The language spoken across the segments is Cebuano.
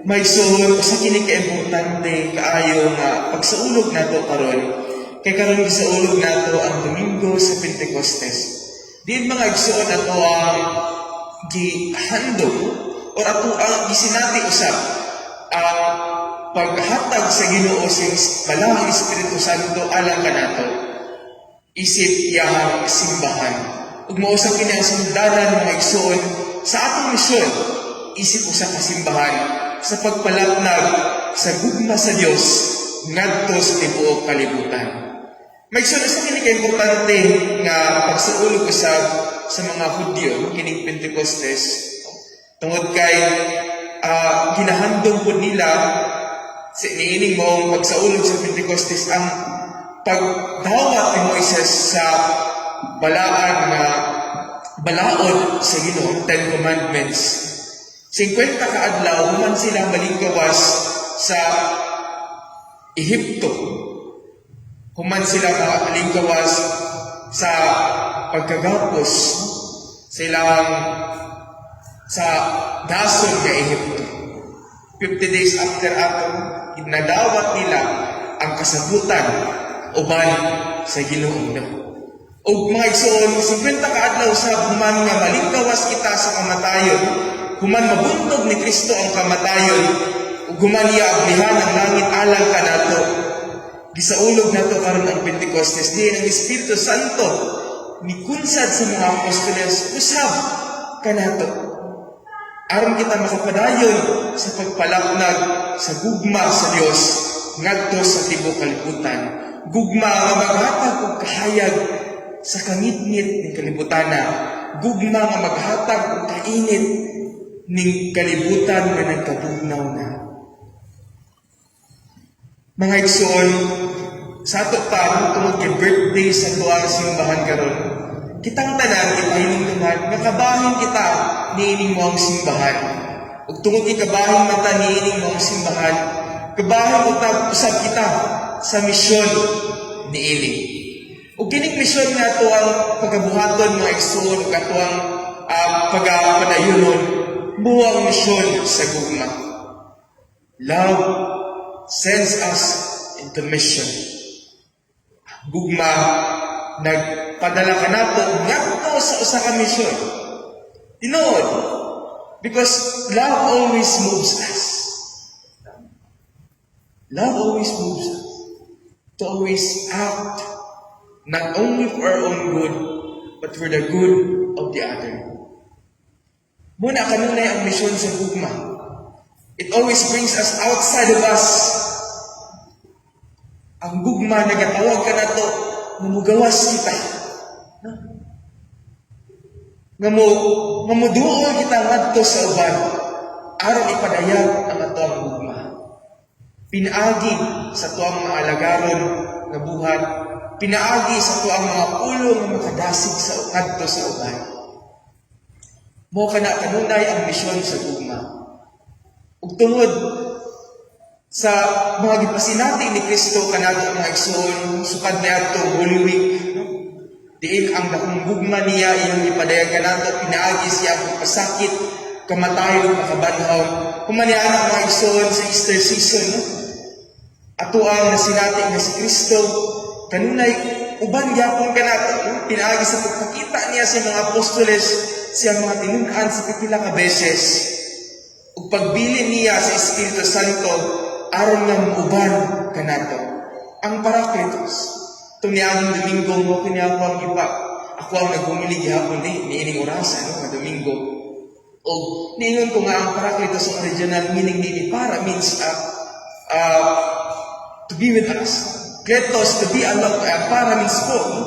Mga igsoon, usa kini ka importante kaayo nga pagsaulog nato karon, kay karon gisaulog nato ang Domingo sa Pentecostes. Diin, mga igsoon, ato ang gihandom or ato ang gisinati usab ang paghatag sa Ginoo sa Balaang Espiritu Santo alang kanato isip iyahang simbahan. Ug mao sa kini ang sugdanan, mga igsoon, sa atong misyon isip usa ka simbahan sa pagpalapnag sa gugma sa Dios ngadto sa tibuok kalibutan. Mga igsoon, sa kini ka importante nga pagsaulog usab sa mga Hudyo kining Pentecostes, tungod kay ginahandom pud nila sa niining maong pagsaulog sa Pentecostes ang pagdawat ni Moises sa balaan nga balaod sa Ginoo, Ten Commandments. 50 ka adlaw human sila malingkawas sa Ehipto. Human sila malingkawas sa pagkagapos silang sa dason nga Ehipto. 50 days after ato, nadawat nila ang kasabutan uban sa Ginoo. No? Og mga igsoon, 50 ka adlaw sa human nga malingkawas kita sa kamatayon, human mabuntog ni Kristo ang kamatayon, ug human niya ablihan ang langit alang kanato. Gisaulog nato karon ang Pentecostes, diin ang Espiritu Santo mikunsad sa mga apostoles usab kanato, aron kita makapadayon sa pagpalapnag sa gugma sa Dios ngadto sa tibuok kalibutan. Gugma nga maghatag og kahayag sa kangitngit ning kalibutana. Gugma nga maghatag og kainit ning kalibutan nga nagkabugnaw na. Mga igsoon, sa ato pa, tungod kay birthday sa tuang simbahan karon, kitang tanan ipahinumduman nga kabahin kita niining maong simbahan. Ug tungod kay kabahin man ta niining maong simbahan, kabahin usab kita sa misyon niini. Ug kining misyon nga atuang pagabuhaton, mga igsoon, ug atuang pagapadayunon, mao ang misyon sa gugma. Love sends us into mission. Gugma nagpadala kanato ngadto sa usa ka misyon. Tinuod. Because love always moves us. Love always moves us to always act not only for our own good, but for the good of the other. Mao na kanunay ang misyon sa gugma. It always brings us outside of us. Ang gugma nagatawag kanato nga mugawas kita. No? Nga muduol kita ngadto sa uban aron ipadayag ang atoang gugma. Pinaagi sa tuang mga alagaron nga buhat, pinaagi sa tuang mga pulong nga makadasig sa ngadto sa uban. Mao kana kanunay ang misyon sa gugma. Ug tungod sa mga gipasinati ni Kristo kanato, mga igsoon, sukad niadtong Holy Week, no? Diin ang dakong gugma niya iyang gipadayag kanato pinaagi siya pagpasakit, kamatayon ug pagkabanhaw. Human niana, mga igsoon, sa Easter season, no? Ato ang nasinati nga si Kristo kanunay uban gyapon kanato, no? Pinaagi sa pagpakita niya sa mga apostoles, siyang mga tinun-an sa pipila ka beses, ug pagbilin niya sa Espiritu Santo aron nga muuban kanato. Ang Parakletos. Itong niaging Domingo mao kini ako ang ipa. Ako ang naghumili gihapon ni niining orasa, no, nga Domingo. O niingon ko nga ang Parakletos, ang original meaning ni para means to be with us. Kletos, to be along, para means ko. No?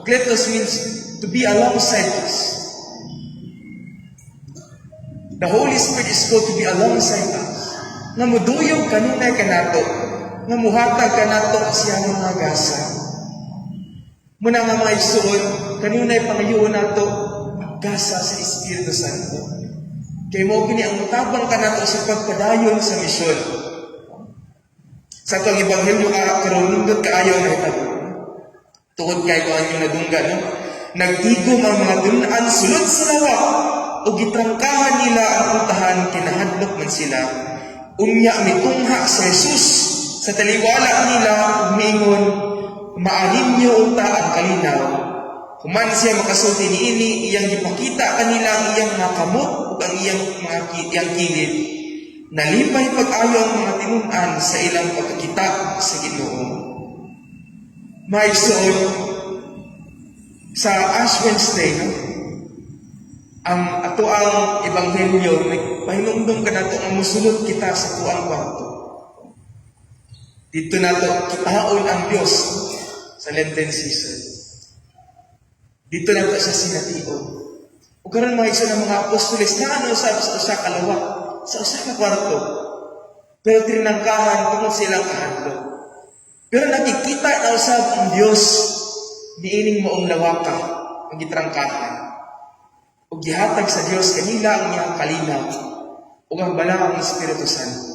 Kletos means to be alongside us. The Holy Spirit is called to be alongside us. Nga muduyog kanunay kanato, nga muhatag kanato siya mga gasa. Mao na nga, mga igsoon, kanunay pangayoon nato gasa sa Espiritu Santo. Kay mao kini ang mutabang kanato sa pagpadayon sa misyon. Sa atong ebanghelyo ka karon, nindot kaayo ang nahitabo. Tungod kay kung inyong nadunggan, no? Nagtigom ang mga tinun-an sulod sa lawak ug gitrangkahan nila ang putahan, kinahadlok man sila. Unya mitungha si Jesus sa taliwala nila ug miingon, "Maaninyo unta ang kalinaw." Human siya makasulti niini, iyang gipakita kanila ang iyang mga kamot ug ang iyang kilid. Nalipay pag-ayo ang mga tinun-an sa ilang pagkakita sa Ginoo. Mga igsoon, sa Ash Wednesday, no? Ang ato ang ebanghelyo, pahinumdum kanato nga musulod kita sa tuang kwarto. Didto nato kitaon ang Dios sa Lenten season. Didto nato sa sination. Ug karon, mga igsoon, ang mga apostoles naa usab sa usa ka lawak, sa usa ka kwarto. Pero trinangkahan tungod sa ilang kahadlok. Pero nakikita na usab ang Dios niining maong lawaka ang gitrangkahan. Ug gihatag sa Dios kanila ang iyang kalinaw ug ang balaang Espiritu Santo.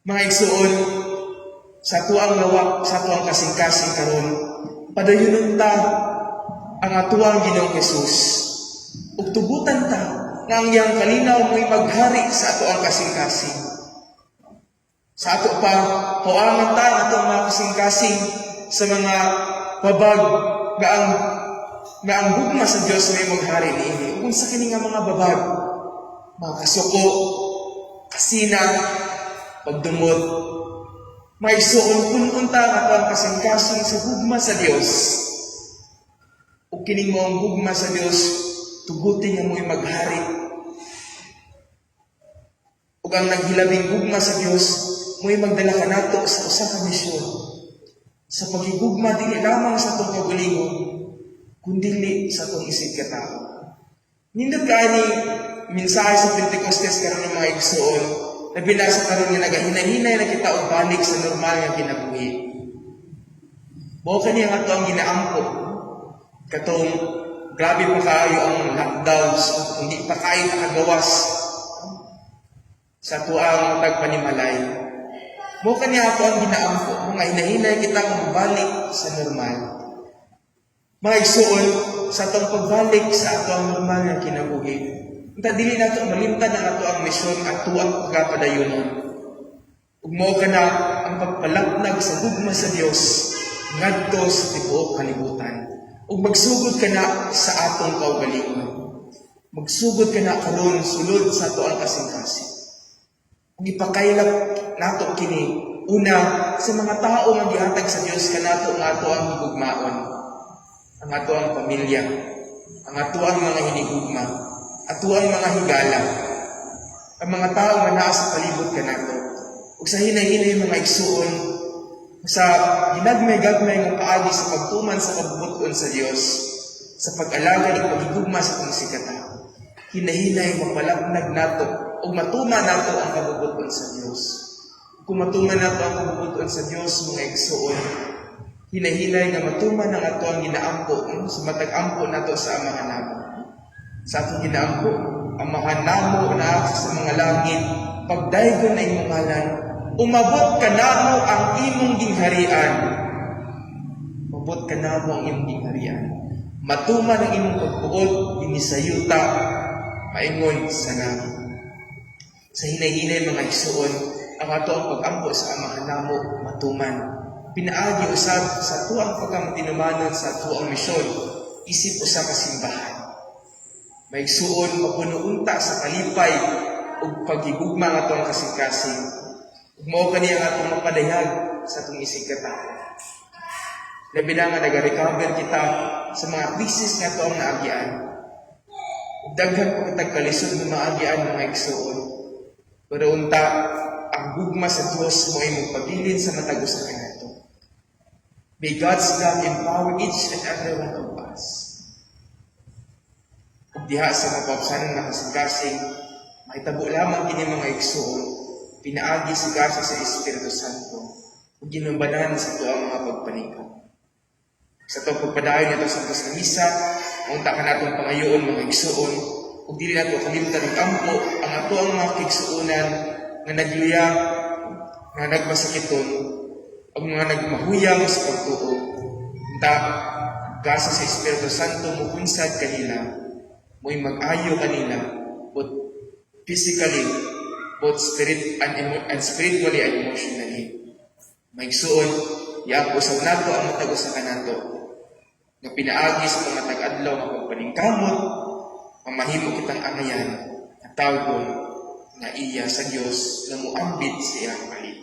Mga igsoon, sa tuang lawak, sa tuang kasing-kasing karon, padayunon ta ang atuang Ginoong Jesus. Ug tugutan ta nga ang iyang kalinaw mo'y maghari sa atoang kasing-kasing. Sa ato pa, tuangan ta ang atong mga kasing-kasing sa mga babag nga ang gugma sa Dios may maghari niini. Ug unsa kini nga mga babag? Mga kasuko, kasina, pagdumot. Mga igsoon, pun-on ta ang atoang kasing-kasing sa gugma sa Dios. Ug kining maong gugma sa Dios, tuguti nga mo'y maghari. Ug ang naghilabing gugma sa Dios, mo'y magdala kanato sa usa ka misyon. Sa pagigugma dili lamang sa atong kaugalingon, kundili sa atong isig katao. Nindot kaayo ni mensahe sa Pentecostes karon ng mga igsoon, labi na sa karon nga nagahinay-hinay na kita og balik sa normal nga kinabuhi. Mao kani ang ato ang ginaampo. Katong grabe pa kaayo ang lockdowns, hindi pa kaayo nakagawas sa tuang tagpanimalay. Mao kani ato ang ginaampo, mga hinahinay kita balik sa normal. Mga igsoon, sa atong pagbalik sa ato ang normal nga kinabuhi, unta dili nato malimtan ang ato ang misyon at tuang pagkapadayunon. Ug mao kana ang pagpalapnag sa gugma sa Dios ngadto sa tibuok kalibutan. Ug magsugod kana sa atong kaugalingon. Magsugod kana karon sulod sa ato ang kasing-kasing. Ug ipakaylap nato kini una sa mga tao nga gihatag sa Dios kanato nga ato ang higugmaon. Ang ato ang pamilya, ang ato ang mga hinigugma, ato ang mga higala, ang mga tao nga naa sa palibot kanato. Ug sa hinay-hinay, mga igsuon, sa ginagmay-gagmay nga paagi sa pagtuman sa kabubut-on sa Dios, sa pag-alagad ug pagigugma sa atong isigkatawo, hinahinay mapalapnag nato ug matuman nato ang kabubut-on sa Dios. Kung matuman nato ang kabubut-on sa Dios, mga igsuon, hinahinay nga matuman ang ato ang ginaampo, no? Sa matag ampo nato sa Amahan namo. Sa atong ginaampo, "Amahan namo na sa mga langit, pagdaygon ang imong ngalan, umabot kanamo ang imong gingharian." Umabot kanamo ang imong gingharian. Matuman ang imong pagbuot dinhi sa yuta, maingon sa langit. Sa hinay-hinay, mga igsuon, ang ato ang pag-ampo sa Amahan namo matuman. Pinaagi usab sa tuang pagkamatinumanon sa tuang misyon, isip usa ka simbahan. Mga igsuon, mapuno unta sa kalipay ug pagigugma nga atoang kasing-kasing. Ug mao kani ang atong mapadayag sa atong isig katao. Labi na nga naga-recover kita sa mga krisis nga atoang naagian. Ug daghan pa kitag kalisod nga maagian, mga igsuon. Pero unta, ang gugma sa Dios mo ay magpabilin sa matag usa kanato. May God's love empower each and every one of us. Ug diha sa mapapsanon nga kasing-kasing, mahitabo lamang kini, mga igsuon, pinaagi sa gasa sa Espiritu Santo ug ginumbanan sa tuang mga pagpaningkamot. Sa atong pagpadayon nito sa sa misa, unta ka natong pangayoon, mga igsuon, ug dili nato kalimtan ug ampo ang ato ang mga kaigsuonan nga nagluya, nga nagmasakiton, ug mga nagmahuyang sa pagtuo. Unta, gasa sa Espiritu Santo mukunsad kanila, mo'y mag-ayo kanila, both physically both spirit and spiritually and emotionally. Mga igsuon, iampo usab nato ang matag usa kanato nga pinaagi sa matag adlaw nga pagpaningkamot, mamahimo kitang angayan nga tawgon nga iya sa Dios nga muambit sa iyang kalipay.